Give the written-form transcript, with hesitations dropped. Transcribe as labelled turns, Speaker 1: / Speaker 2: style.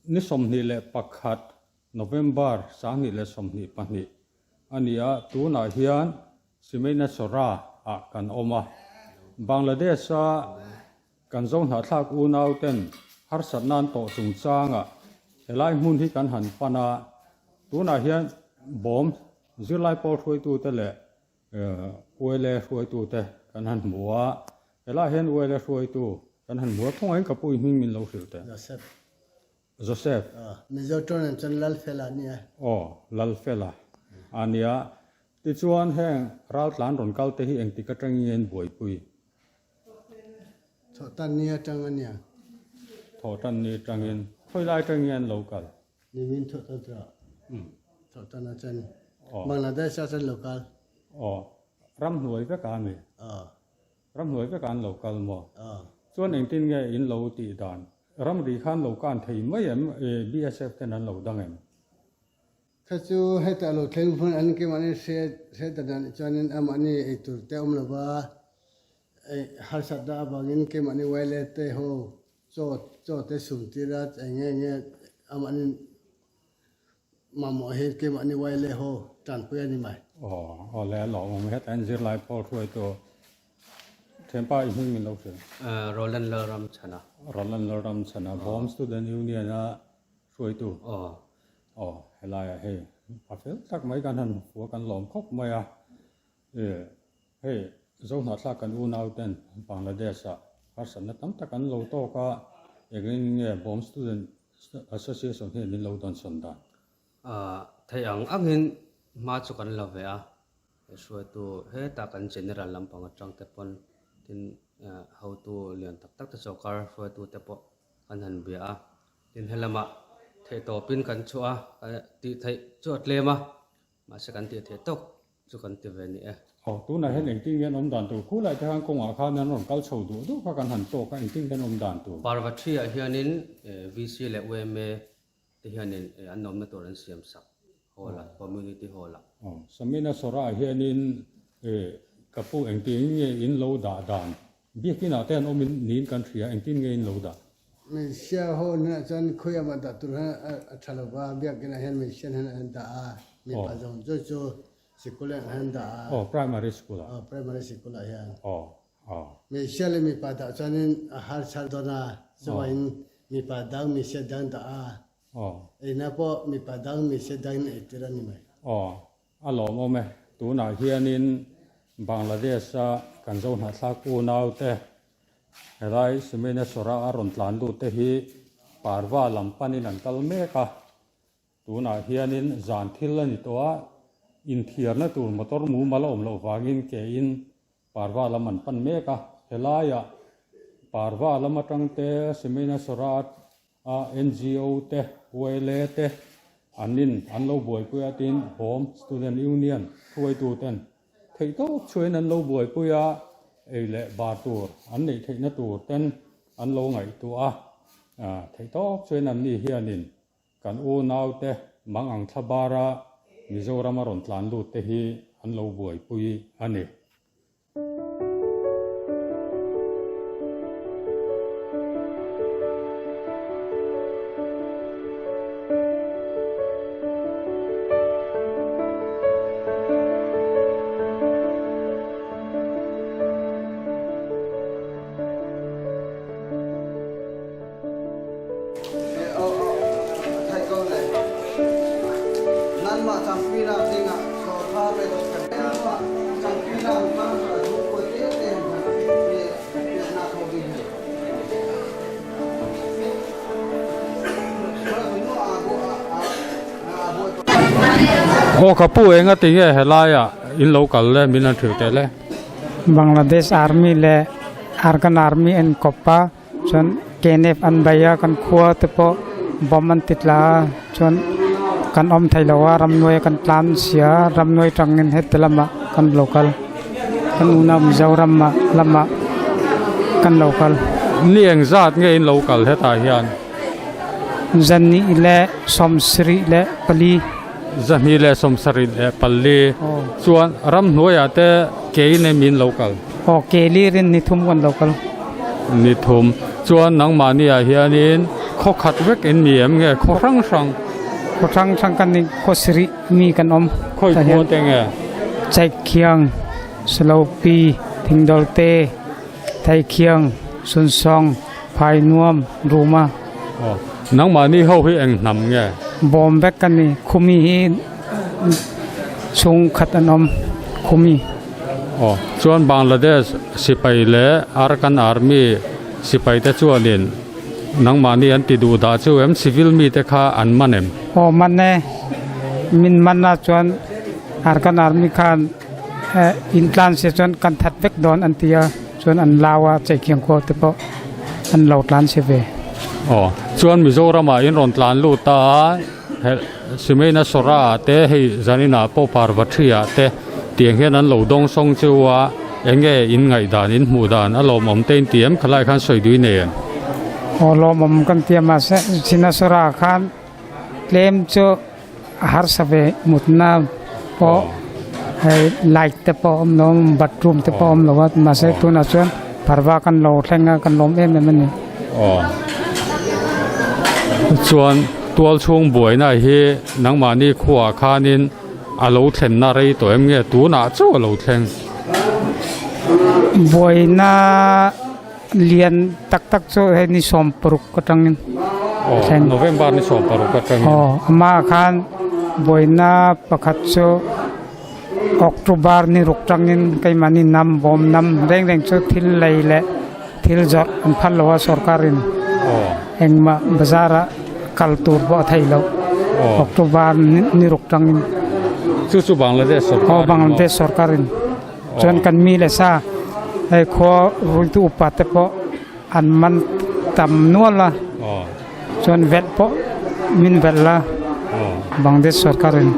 Speaker 1: Ni 21 November 2022 a ni a, tunah hian Simeina Sora ah kan awm a. Bangladesh a kan zo hnahthlak unau ten harsatna an tawh chungchangah helai hmun hi kan han pan a, tunah hian bawm zirlai pawl hruaitute leh Uaile hruaitute kan han hmu a, helaiah hian uaile hruaitu kan han hmu a, khawngahin ka pu i hming min lo hrilh teh.
Speaker 2: Joseph.
Speaker 1: Joseph.
Speaker 2: Mizo tawng chuan Lalfela a nia.
Speaker 1: Aw, Lalfela a nia. Tichuan heng raltlan rawn kal te hi engtik atangin nge an buaipui?
Speaker 2: Thawhtan ni atang a nia.
Speaker 1: Thawhtan ni atangin. Khawilai atangin nge an lo kal?
Speaker 2: Nimin thawhtan chu thawhtan a chen. Bangladesh a chen lo kal.
Speaker 1: Aw, ramhnuai vek a mi?
Speaker 2: Aw.
Speaker 1: Ramhnuai vek a an lo kal maw?
Speaker 2: Aw.
Speaker 1: Chuan engtin nge in lo tih dan? Ramri khan lo kan thei mai em? BSF ten an lo dang em?
Speaker 2: Kha chu hetah lo thleng hmun an keimahni hre hre ta dan chuanin amahni eitur te awm lova harsatna avangin keimahni wailet te ho Chaw chaw te sum tir a eng nge nge amahni mamawh hi keimahni uai leh haw tanpui a ni mai.
Speaker 1: Aw aw le a lawmawm hetah hian zirlai pawl hruaitu thianpa i hming min lo hrilh.
Speaker 3: Roland Lalramchhana.
Speaker 1: Roland Lalramchhana Bawm Student Union a hruaitu.
Speaker 3: Aw.
Speaker 1: Aw helaiah hei a fel tak mai kan han hmu a kan lawm khawp mai a. Hei, Zohnahthlak kan unau ten Bangladesh ah harsatna tam tak an lo tawk a, engin nge Bawm Student Association hian min lo dawnsawn dan?
Speaker 3: Theih ang angin hma chu kan la ve a, hruaitu hetah kan General lampang atang te pawn tin hotu lian tak tak te sawrkar hruaitu te pawh kan han bia a, tin helamah theihtawpin kan chhuah a, tih theih chu a tlem a, Mahse kan tih theih tawk chu kan ti ve ni e.
Speaker 1: Aw, tunah hian engtin nge an awm dan tur? Khulai te khan kawngah khan an rawn kal chho duh duh kha kan han tawk a, engtin nge an awm dan tur?
Speaker 3: Parvathi-ah hianin VC leh UMA te hianin an awmna tur an siam sak hall-ah, community hall-ah.
Speaker 1: Aw, Samina Sawrah hianin ka pu engtin nge in lo dah dan? Biakinah te an awm in niin kan hria, engtin nge in lo dah?
Speaker 2: Hmeichhia ho hnenah chuan khawi amah dah tur hian a tha lo va, biakinah hian hmeichhia hian an dah a, mipa zawng chu chu sikul ah hian an dah a.
Speaker 1: Aw, primary school ah.
Speaker 2: Aw, primary sikul ah hian.
Speaker 1: Aw, aw.
Speaker 2: Hmeichhia leh mipa dah chuanin a har chhar dawn a, chuvangin mipa dang hmeichhia dang dah a.
Speaker 1: Aw.
Speaker 2: Eina pawh mipa dang hmeichhia dangin ei tir a ni mai.
Speaker 1: Aw, A lawmawm e. Tunah hianin Bangladesh-a kan Zohnahthlak unaute helai Sumeneswar-a a rawn tlan lut te hi Parva lam panin an kal mek a. Tunah hianin zan thil a ni tawh a, inthiarna tur motor mumal a awm loh vangin kein Parva lam an pan mek a. Helaiah Parva lam atang te Sumeneswar-a A NGO te, YLA te an in an lo buaipui a tin Home Student Union hruaitu ten theihtawp chhuain an lo buaipui a, ei leh bar tur an neih theihna tur ten an lo ngaihtuah a, theihtawp chhuain an ni hianin kan unau te mang ang thla bara Mizoram a rawn tlan lut te hi an lo buaipui a ni. Aw ka pu enga tinge helaiah in lo kal le min han hrilh teh le.
Speaker 4: Bangladesh Army leh Arakan Army an kawp a. Chuan KNF an bei a kan khua te pawh bomb an ti tla a chuan kan awm thei lo a ramnuai a kan tlan sia ramnuai tangin heti lamah kan lo kal kan unau Mizoram ah lamah kan lo kal.
Speaker 1: Ni engzat nge in lo kal hetah hian?
Speaker 4: Zahnih leh sawmsarih leh pali.
Speaker 1: Zahnih leh sawmsarih leh pali chuan ramhnuaiah te ke in em in lo kal?
Speaker 4: Aw ke lir in ni thum kan lo kal.
Speaker 1: Ni thum chuan nangmahni ah hianin Khaw khat vek in ni em nge khaw hrang hrang?
Speaker 4: Khaw hrang hrang kan ni, khaw sarih mi kan awm.
Speaker 1: Khawi khua te nge?
Speaker 4: Chaikhiang, Salopi, Thingdawlte, Thaikhiang, Sunsawng, Phainuam, Ruma.
Speaker 1: Aw, nangmahni ho hi eng hnam nge?
Speaker 4: Bawm vek kan ni, khumi hi chhungkhat an awm, khumi.
Speaker 1: Aw, chuan Bangladesh sipai leh Arakan Army sipai te chuanin nangmahni an ti duh dah chu em? Civil mite kha an man em?
Speaker 4: Aw, man e. Min man a chuan Arakan Army khan in tlan se chuan kan that vek dawn an ti a, chuan an lau a, Cheikhiang khua te pawh an lo tlan se ve.
Speaker 1: Aw, chuan Mizoramah in rawn tlan lut ta a. He Simeina Sawra ah te hei Zaninah pawh Parvathi ah te tiang hian an lo dawng sawng cheu a, enge in ngaihdan in hmuh dan a lawmawm te in ti em khalai khan sawi dui nei em?
Speaker 4: Aw lawmawm kan ti a mahse Sina Sawra ah khan tlem chu a harsa ve mutna pawh hei light te pawh a awm lo bathroom te pawh a awm lo a mahse tunah chuan Parva kan lo thleng a kan lawm em em a ni.
Speaker 1: Aw chuan tual chhung buaina hi nangmahni khuaah khanin a lo thlenna rei tawh em nge tunah chauh a lo thleng?
Speaker 4: Buaina lian tak tak chu hei ni 16 atangin a thleng.
Speaker 1: Aw November ni 16 atangin.
Speaker 4: Aw amah khan buaina pakhat chu. October ni ruk tangin keimahni nam bawm nam reng reng chu thil lei leh thil zawrh an phal lo a sorkarin engmah bazar ah kal tur pawh a theih loh October ni ruk tangin.
Speaker 1: Chu chu Bangladesh sorkar
Speaker 4: Aw Bangladesh sorkarin chuan kan mi leh sa hei khua ruitu upa te pawh an man tam nual a chuan velh pawh min velh la Bangladesh sorkarin.